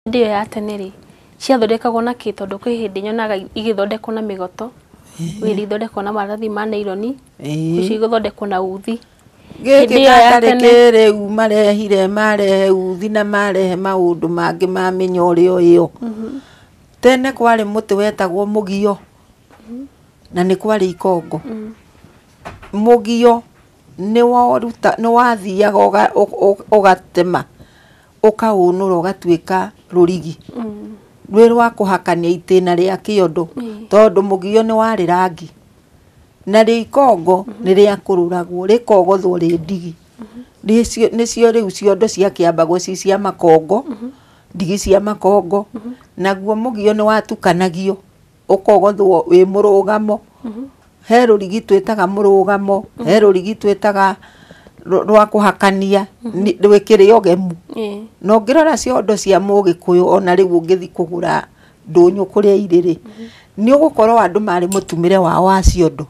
Hĩndĩ ĩyo ya tene rĩ, ciathondekagwo na kĩ? Tondũ kwĩ hĩndĩ nyonaga igĩthondekwo na mĩgoto, kwĩ hĩndĩ ithondekagwo na maratathi ma naironi, kwĩ icio igũthondekwo na uthi. Gĩkĩ Hĩndĩ ĩyo ya gatarĩ tene. kĩrĩu marehire marehe uthi na marehe maũndũ mangĩ ma mĩnyoreo ĩyo. Tene kwarĩ mũtĩ wetagwo mũgio na nĩ kwarĩ ikongo. Mũgio nĩ wathiaga ũgatema ũkaũnũra ũgatuĩka rũrigi rwĩ rwa kũhakania itĩna rĩa kĩondo, tondũ mũgio nĩ warĩ rangi na rĩ ikongo nĩ rĩakũrũragwo rĩkogothwo rĩ ndigi. Nĩcio rĩu ciondo ciakĩambagwo ci cia makongo, ndigi cia makongo, naguo mũgio nĩ watukanagio ũkogothwo wĩ mũrũgamo. He rũrigi twĩtaga mũrũgamo, he rũrigi twĩtaga rwa kũhakania rwĩkĩrĩ ũgemu. Na ũngĩrora ciondo cia mũgĩkũyũ ona rĩu ũngĩthiĩ kũgũra ndũnyũ kũrĩa irĩ rĩ, nĩ ũgũkorwo andũ marĩ mũtumĩre wao wa ciondo.